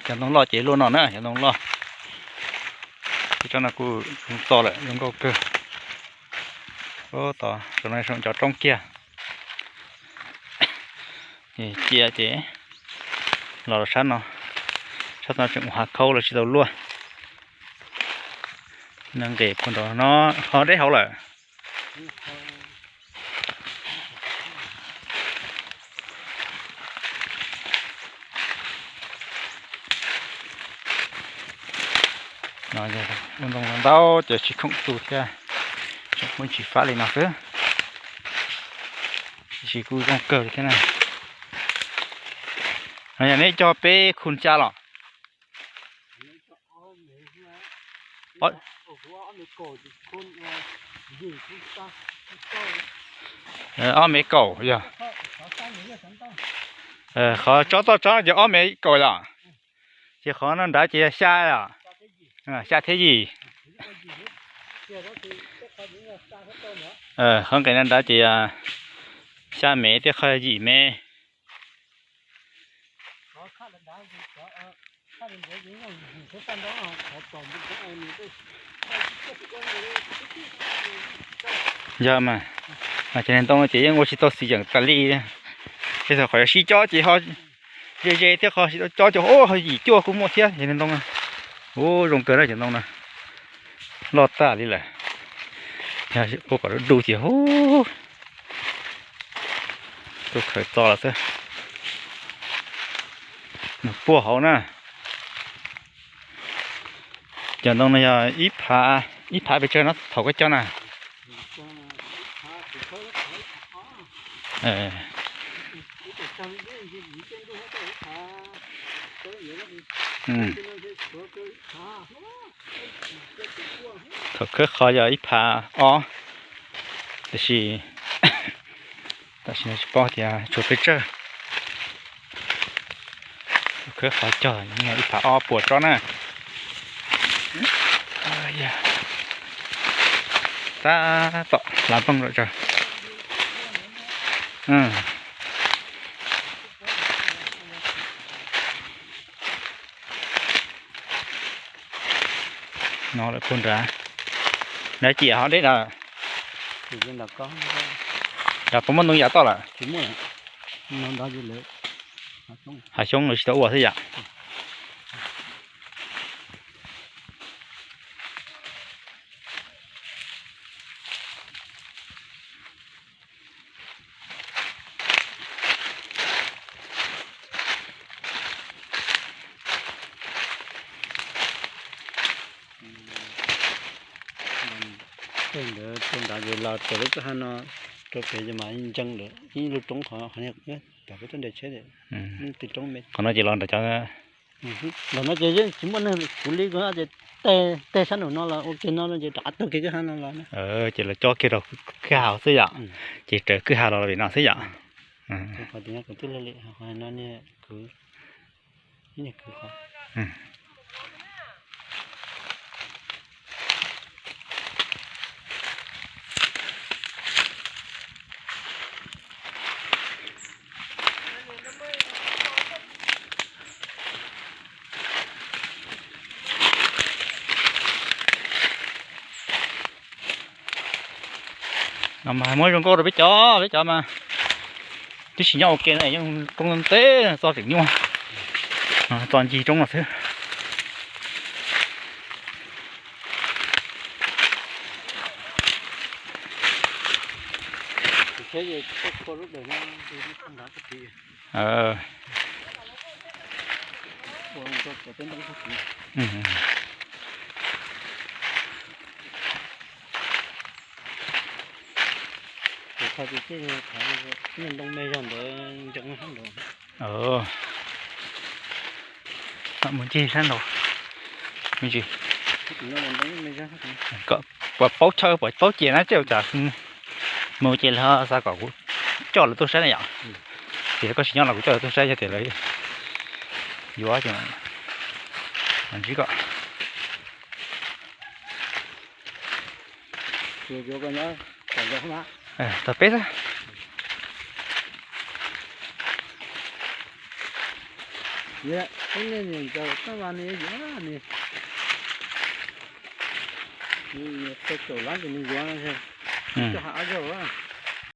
Cov ntoo loj ces luaj no na, cov ntoo loj. Tsob no kuj zoo txo lawm, zoo nkauj kawg. Ub, tom no zoo cov roob kiag. Cia ces los sab no, sab no tseem ua hav khaub los tsis tau luaj. No nqes puag nrad no ho deb hauv lawm. Ua ntoo ntau ces tsis khoom tu thiab, tseem muaj tsis fab li no xwb. Tiam sis kuj zoo kawg li thiab na. No yog neb cog peb khu xya los? Ob mev kaum yog. Qhov tsob toj tsob ces ob mev kaum yom. Ces qhov no nrad ces yog xya yom, xya thiab yim. Qhov nqes no nrad ces yog xya mev thiab qhov yim mev. Yog mas, mas cov niag ntoo no ces yeej ua tsis tau xis yeem tas li. Tej thaum qhov yuav sib cob ces ho ze ze thiab, qhov tsis tau cob ces ho yim cuaj kuj muaj thiab cov niag ntoo. Ub, zoo kawg na cov ntoo no, loj tag li lawm. Yog ua kom du du ces hu, tuaj khaws txo lawm xwb. Nws puag hauv na. Cov ntoo no yog ib phav, ib phav pes tsawg no thaum koj cog na? Thaum khawb qhov yog ib phav ob, tiam sis tam sim no tsis paub tias tshuav pes tsawg. Khawb qhov cog ib phav ob puas tsob na. Tab tom hlav nplooj lawm tso. No lawm puag nrad, nrad ciam ho deb lawm. Yog puas muaj ntoo yam toj lawm? Hav xyoob lawv tsis tau ua xwb yom. Tej ntawd tuaj nrad ces los raws lub kwj ha no rau pem ces mas ntsees lawm ib lub roob qhov, qhov niag tom peb tuaj nres tsheb, ib tug roob me. Qhov no ces los nrad cov, los no ces yeej tsis muaj neeg kuv li ko ces tej sab nraum no los ua kiag no ces rov qab tuaj kiag kwj ha no los na. Ces los cob kiag rau kwj ha xwb yom. Ces raws kwj ha los vim no xwb yom. Qhov tias kuv twb lig li qhov no niag kwv, ib niag kwv qhov. No mas muab zoo nkauj rau peb cov, peb cov mas twb tsis nyob ua ke no yeej roob nteb txo tseem nyuaj, txo ncig roob no xwb. Ntoo me zog ntawd ntsees sab nraud. Mus ncig sab nraud me ntsis. Kom puas paub chaw puas paub ces na, tej tsam mus ces lawv xav kom kuv coj lawv tuaj saib na yom. Ces koj tsis nyob los kuv coj lawv tuaj saib yog tias lawv yuav ces ntsib kom tau peb xwb. Yog, peb nej niam ntxawm tab mas nws yuav, nws, nws qhia caum lab ces nws yuav, coj hav ob zaug.